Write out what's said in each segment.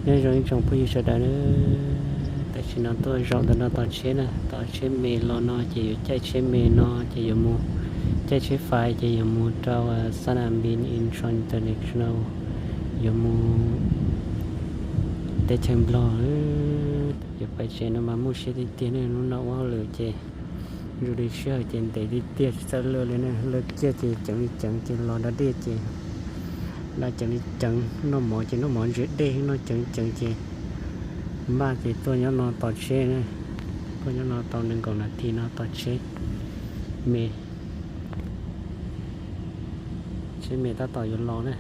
Nyob zoo ib tsoom phooj ywg sawv daws na, tam sim no tuaj zaum ntawm no tos tsheb na, tos tsheb me los no ces yuav caij tsheb me no ces yuav mus, caij tsheb fais ces yuav mus rau Sanampin Incheon International, yuav mus teb chaws Nplog. Yuav pais tsev no mas muaj siab tiag tiag ne, hnub no ua hauj lwm ces zus li sij hawm ces ntev tiag tiag tsis txawj luaj li ne, luaj kiag ces ceev li ceev ces los da dej ces da ceev li ceev, noj mov ces noj mov ntshe dej, noj ceev ceev ces npaj ces tuaj nyob no tos tsheb, tuaj nyob no tau nees nkaum nas this no tos tsheb me, tsheb me tab tom yuav los na.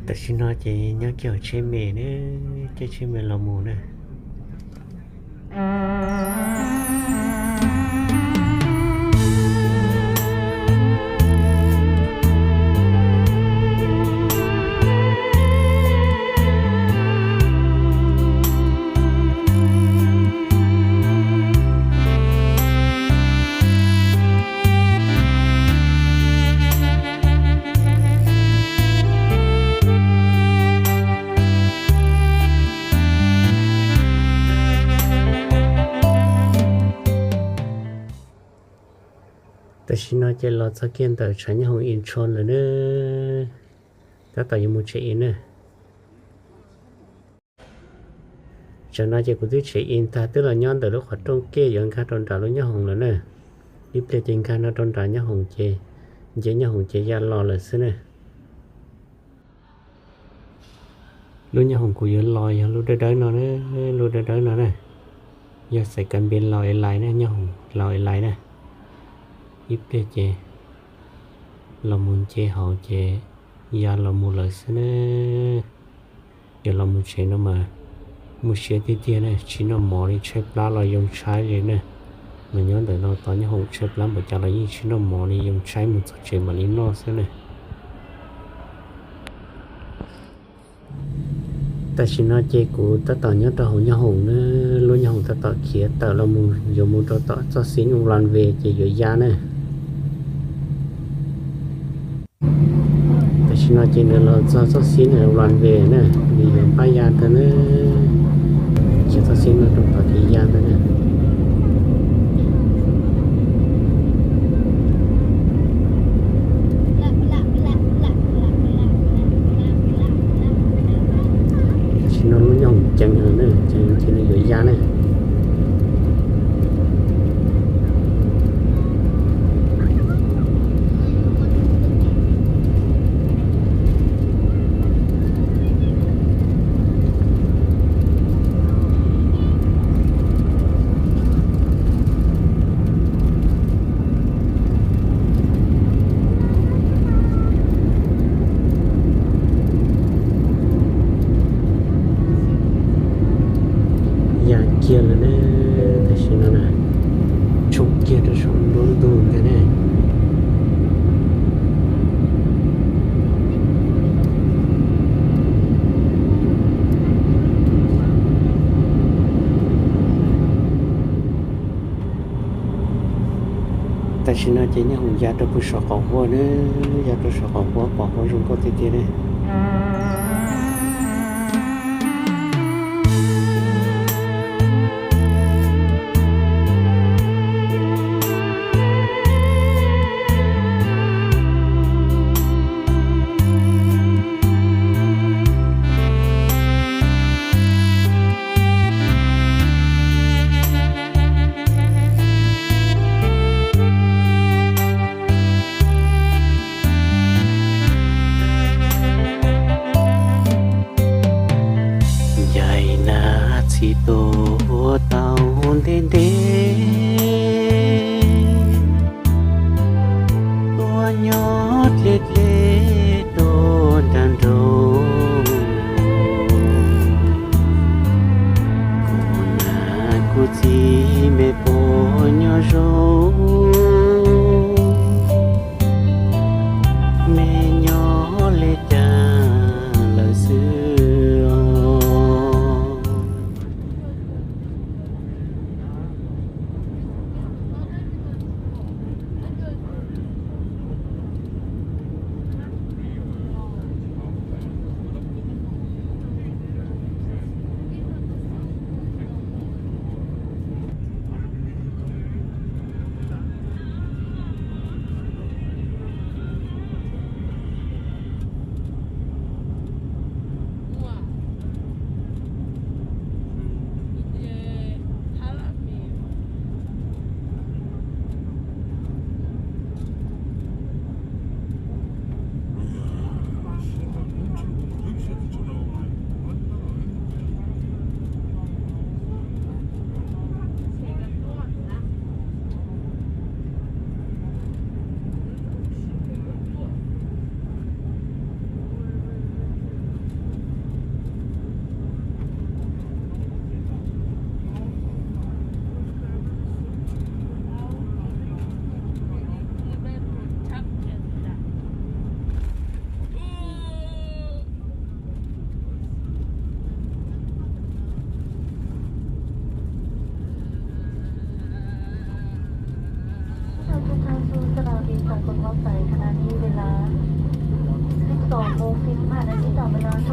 Tam sim no ces nyob kiag hauv tsheb me na, caij tsheb me los mus na. Tam sim no ces los txog kiag ntawm tshav nyob hoom Incheon lawm na, tab tom yuav mus check in na. Tsam no ces kuv twb check in tag twb los nyob ntawm lub qhov rooj kej yuav nkag rau nram lub nyob hoom lawm na. Ib pliag ces nkag no rau nram nyob hoom ces, nce nyob hoom ces ya los lawm xwb na. Lub nyob hoom kuv yuav los yog lub dawb dawb no na, lub dawb dawb no na, yog Saikampi Laus Airlines na, nyob hoom Laus Airlines na. Ib pliag ces los mus nce hauv ces ya los mus lawm xwb na. Yog los mus tsev no mas muaj siab tiag tiag na, tsis noj mov li, tshaib plab los yoo tshaib li na. Mas nyob ntawm no tos nyob hoom tshaib plab npaum cas los yeej tsis noj mov li, yoo tshaib mus txog tsev mam li noj xwb na. Tam sim no ces kuv tab tom nyob rau hauv nyob hoom na, lub nyob hoom tab tom khiav tawm los mus yuav mus rau tom txoj xib runway ces yuav ya na. Tam sim no ces nws los txog txoj xib runway na, nws yuav npaj ya ntawd na, khiav txoj xib no rau tom ces ya ntawd na. Tam sim no lub nyob hoom ceev lawm na, ceev ces nws yuav ya na. Ya kiag lawm na, tam sim no na, tsoo kiag rau saum nruab ntug ntag na. Tam sim no ces nyob hoom ya rau puag saum qaum huab na, ya rau saum qaum huab, qaum huab zoo nkauj tiag tiag na.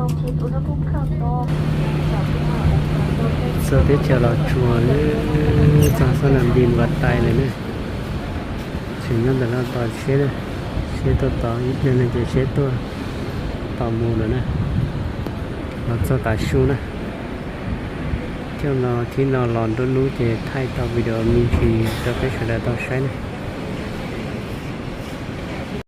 Txog teb chaws Los Tsuas, txog sab nram Npis Npas Tais lawm na. Tseem nyob ntawm no tos seb na, seb tuaj tos ib pliag no ces seb tuaj tos mus lawm na. Los txog tav su na. Coj no thib no los nruab hnub ces thaij tau video me ntsis rau peb sawv daws tau saib na.